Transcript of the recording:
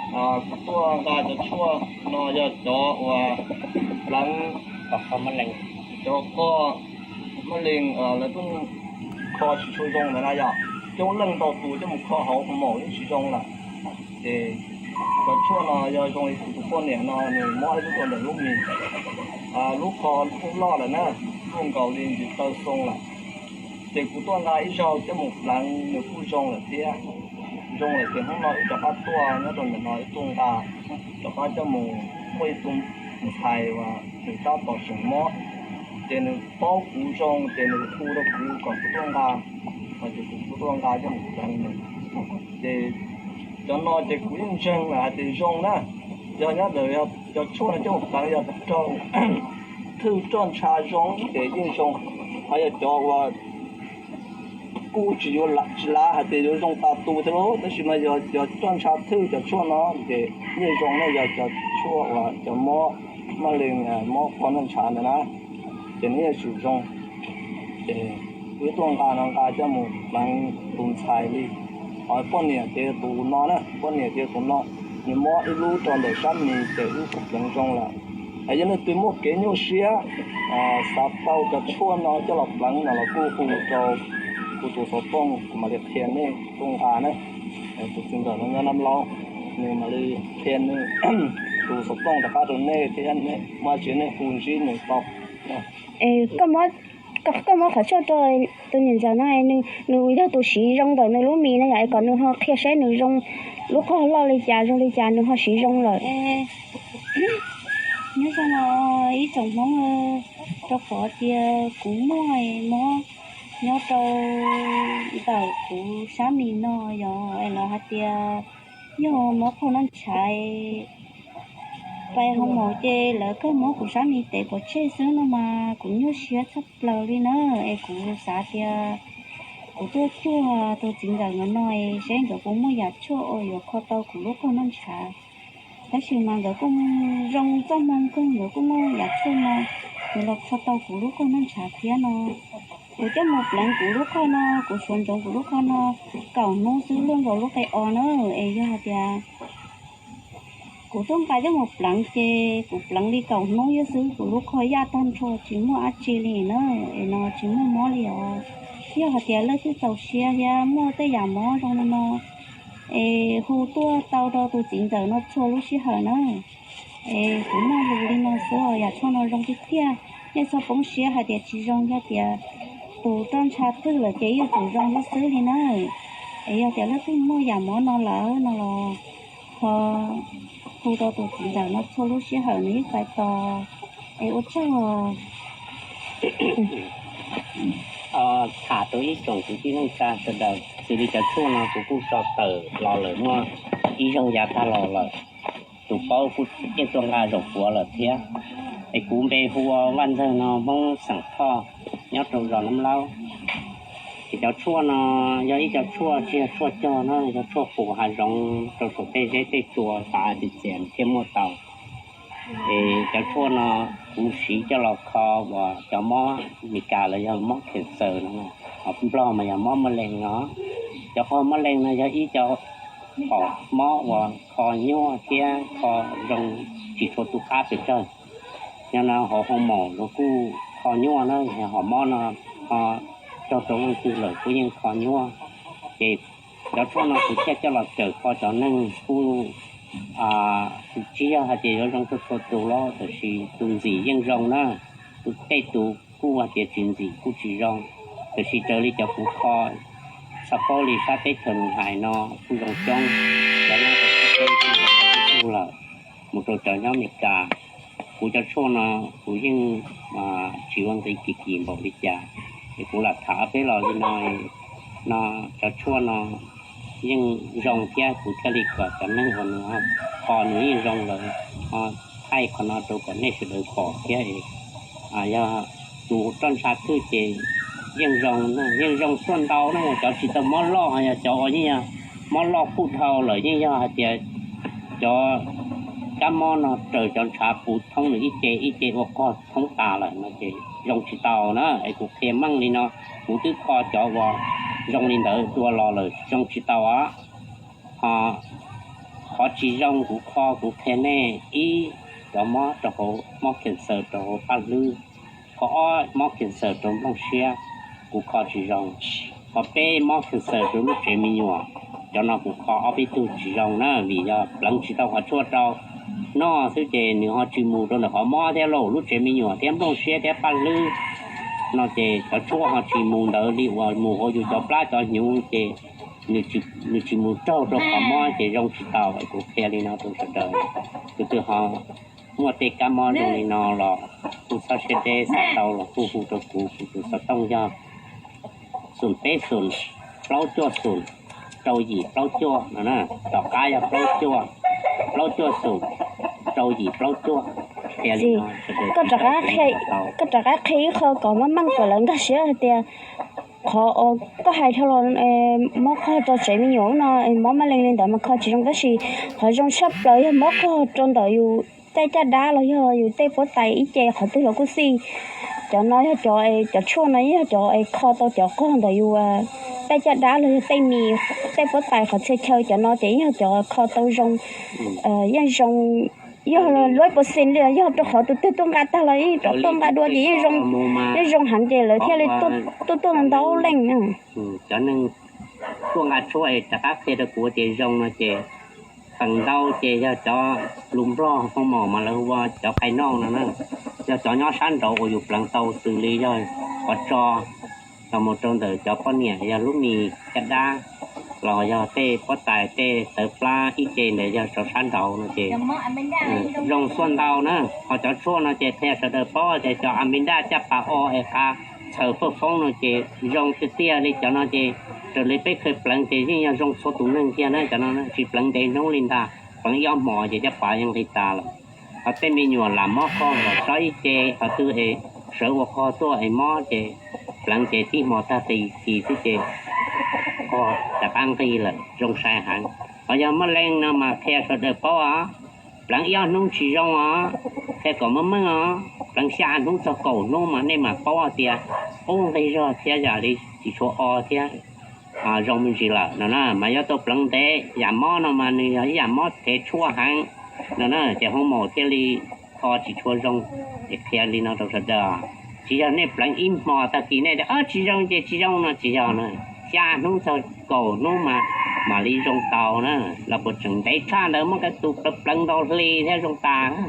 Kuv tuaj nqa cov tshuaj no yog cov uas pleev cov qoj mab lees, lawv tuaj kho tsis tshua zoo ntawd na yom. Coob leej ntau tus coj mus kho hauv hoo maum yeej tsis zoo lawm. Ces cov tshuaj no yog zoo li kuv tus poj niam no nws mob ib lub rau ntawm lub mis, lub qhov kuj loj lawm na, luaj nkaus li ntsis taw xoo lawm. Ces kuv tuaj nqa ib zaug coj mus pleev nws kuj zoo lawm thiab. Zoo lawm ces hnub no wb rov qab tuaj nyob rau ntawm no wb tuaj nqa, rov qab coj mus, muaj ib tug ntxhais uas nws tab tom tseem mob, ces nws paub kuv zoo ces nws hu rau kuv kom kuv tuaj nqa, ces kuv kuj tuaj nqa coj mus pleev nws. Ces cov no ces kuv yeej ntseeg lawm hais tias zoo na, yog nyob ntawm cov tshuaj no coj mus pleev yog raug thwj roj ntsha zoo ces yeej zoo, ho yog cov uas kuj tsis yuav, tsis lav hais tias yuav zoo tas tus thiab lauj, tab sis mas yog cov roj ntsha thwj cov tshuaj no ces yeej zoo na, yog cov tshuaj uas cov mob mab lees, mob qhov noj ntshav ntawd na, ces nws yeej tsum zoo. Ces wb tuaj nqa no nqa coj mus pleev tus ntxhais li. Ho poj niam ces tus no na, poj niam ces tus no, nws mob ib lub rau ntawm sab mis ces wb kuj pleev zoo lawm. Es yog leej twg muaj kev nyuaj siab xav tau cov tshuaj no coj los pleev no los kuj hu rau kuv tus xov tooj kuv mam li qhia nej tuaj nqa na. Tus txiv ntxawm no nyob Nab Laub, nws mam li qhia nws tus xov tooj rov qab rau nej thiab, nej muaj dab tsi nej hu ntsib nws tau. Koj muab qhov tshuaj rau tus niam ntxawm no, nws yog tus siv zoo ntawm nws lub mis na yom, es kom nws ho qhia saib nws zoo, lub qhov loj li cas zoo li cas nws ho siv zoo lawm. Nyob zoo no ib tsoom Hmoob, rau qhov tias kuv muaj mob nyob rau ntawm kuv sab mis no yog es lawv hais tias yog mob qhov noj ntshav pais hoo maum ces lawv kawg mob kuv sab mis tes pov tseg xwb no mas kuv nyuaj siab tshaj plaws li na. Es kuv xav tias kuv tuaj cuag tus txiv ntxawm no no es seb nkawd puas muaj yam tshuaj uas yuav kho tau kuv lub qhov noj ntshav. Tab sis mas nkawd kuj zoo txoj hmoo kawg, nkawd kuj muaj yam tshuaj no, yuav los kho tau kuv lub qhov noj ntshav thiab no. Kuv coj mus pleev kuv lub qhov no, kuv suav ntsoov kuv lub qhov no kaum hnub xwb luaj nkaus lub qe os na. Es yog hais tias kuv tuaj nqa coj mus pleev ces kuv pleev li kaum hnub xwb kuv lub qhov yaj tag nrho tsis muaj dab tsi li na, es no tsis muaj mob li os. Yog hais tias leej twg txaus siab thiab muaj tej yam mob zoo li no es hu tuaj tau rau tus txiv ntxawm no txhua lub sij hawm na. Es kuv muaj lus li no xwb os, yam tshuaj no zoo tiag tiag, nej txhob poob siab hais tias tsis zoo, yog tias tus roj ntsha thwj lawm ces yeej tsum zoo xwb xwb li na. Es yog tias leej twg muaj yam mob no lawm no los ho hu rau tus txiv ntxawm no txhua lub sij hawm nws yeej pais tos. Es ua tsaug. Tham rau ib tsoom kwv tij neej tsa sawv daws, xws li cov tshuaj no kuv kuj tso tawm los lawm muaj ib zaug yav tag los lawm, tus paub kuj yeej tuaj nqa zaum puav lawm thiab. Es kuv npe hu ua Vaj Ntxawg no, Hmoob xeem Thoj, nyob rau zos Nab Laub. Ces cov tshuaj no yog ib co tshuaj tsis yog tshuaj cog na, yog tshuaj pum hav zoov rau saum tej zeb tej tsua tav txias txias thiaj muaj tau. Es cov tshuaj no kuv siv coj los kho uas cov mob Meskas los yog mob cancer no, ho Nplog mas yog mob mab lees no. Cov qhov mab lees no yog ib co qhov mob uas kho nyuaj thiab kho zoo tsis tshua tu qab pes tsawg. Nyob no hauv hoo maum los kuj kho nyuaj na, ho mob no ho cog rau leej twg lawm kuj yeej kho nyuaj. Ces cov tshuaj no kuv thiaj coj los cawm kho cov neeg kuj tsis yog hais tias yuav zoo txhua txhua tus los, tab sis tus ntxim yeej zoo na, tus tej tus kuj hais tias tsis ntxim kuj tsis zoo. Tab sis raws li cov kuv kho xav paub li sab teb chaws nws hais no kuj zoo coob, cov nyob rau sab teb kuj zoo tub lawm, mus rau cov nyob Meskas. Kuv cov tshuaj no kuv yeej tsis ua nqi kim kim npaum li cas, es kuv lam tham ob peb los li no, no cov tshuaj no yeej zoo thiab kuv thiaj li kom cov neeg uas nws kho nws yeej zoo lawm, thaij qhov no rau kom nej sawv daws pom thiab. Yog tus roj ntsha thwj ces yeej zoo, yeej zoo tshuaj ntau na, yog cov tsis tau mob loj, yog cov uas yeej yog mob loj kuj dhau lawm, yeej yog hais tias cov kab mob no raws cov ntshav puv thoob nws ib ce ib ce ua qog thoob tas lawm no ces zoo tsis tau na. Es kuv qhia meej li no, kuv twb kho cov uas zoo li ntawd dua los lawm zoo tsis tau os. Ho Qhov tsis zoo kuv kho kuv qhia nej, ib, cov mob rau hauv mob cancer rau hauv paj hlwb, qhov ob mob cancer rau nplooj siab, kuv kho tsis zoo. Qhov peb mob cancer rau lub tsev me nyuam, cov no kuv kho ob peb tug tsis zoo na, vim yog pleev tsis tau qhov tshuaj rau noj xwb ces nws ho tsis mus rau ntawm qhov mob thiab lauj, lub tsev me nyuam thiab nplooj siab thiab paj hlwb no ces cov tshuaj ho tsis mus ntawd li uas mus hauv yus cov plab cov hnyuv ces nws tsis mus raug rau qhov mob ces zoo tsis tau. Kuv qhia li no rau sawv daws, tus twg ho muaj tej kab mob zoo li no los kuj txhob siab deb, xav tau los kuj hu rau kuv, kuv tus xov tooj yog xoom peb xoom plaub cuaj xoom rau yim plaub cuaj no, tom qab yog plaub cuaj, plaub cuaj xoom rau yim plaub cuaj. Qhia li no, koj rov qab qhia ib qho kom meej meej kom lawv nkag siab hais tias qhov koj hais dhau los mob qhov rau tsev me nyuam no, mob mab leej li ntawd mas kho tsis zoo, tab sis qhov zoo tshaj plaws yog mob qhov rau ntawm yus tej caj dab los yog yus tej puab tais ib ce qhov twg los kuj xij. Cov no yog cov, cov tshuaj no yog cov kho tau cov qhov ntawm yus tej caj dab los yog tej mis, tej puab tais qhov txhia chaw, cov no ces yog cov kho tau zoo, yeej zoo, yog luab percent li, yog rau qhov tus twg tuaj nqa tag los yeej rov tuaj nqa dua ces yeej zoo, yeej zoo heev ces lawv thiaj li tuaj tuaj ntau leej. Cov neeg tuaj nqa tshuaj es rov qab qhia rau kuv tias zoo no ces feem ntau ces yog cov lus Nplog hoo maum mas lawv hu ua cov qhais noj no na, yog cov nyob sab nraud uas yus pleev tau xws li yog qhov tso los mus rau ntawm cov poj niam yog lub mis caj dab los yog tej puab tais tej tawv plab ib ce ntawd yog rau sab nraud no ces zoo xuaj ntau na. Ho cov tshuaj no ces qhia sawv daws paub tias cov amida caj pas o es qa txhaws faj foob no ces zoo tiag tiag li. Cov no ces raws li peb kheev pleev ces yeej yog zoo txhua tus neeg kiag na. Cov no tsis pleev ntev hnub li ntag, pleev ib ob hmos ces caj pas yeej nqis tas lawm. Ho tej me nyuam lam mob qog los tsob ib ce, qhov twg es sawv ua qog tuaj es mob ces pleev ces tib hmo tag qis kis xwb ces qog rov qab nqis lawm, zoo sai heev. Ho yog mab leej no mas qhia sawv daws paub os, pleev ib ob hnub tsis zoo os, qhia kom meej meej os, pleev xya hnub txog kaum hnub mas nej mam paub hais tias ub nqis zog thiab yam li tsis tshua o thiab zoo me ntsis lawm no na. Mas yuav tau pleev ntev, yam mob no mas nws yog ib yam mob thev tshuaj heev no na, ces hoo maum thiaj li kho tsis tshua zoo. Es qhia li no rau sawv daws, tsis yog nej pleev ib hmo tag kis nej tias tsis zoo ces tsis zoo no tsis yog na. Xya hnub txog kaum hnub mas mam li zoo tau na, los puas tseem ntev tshaj ntawd muab tus pleev ntau hli thiab zoo tas na.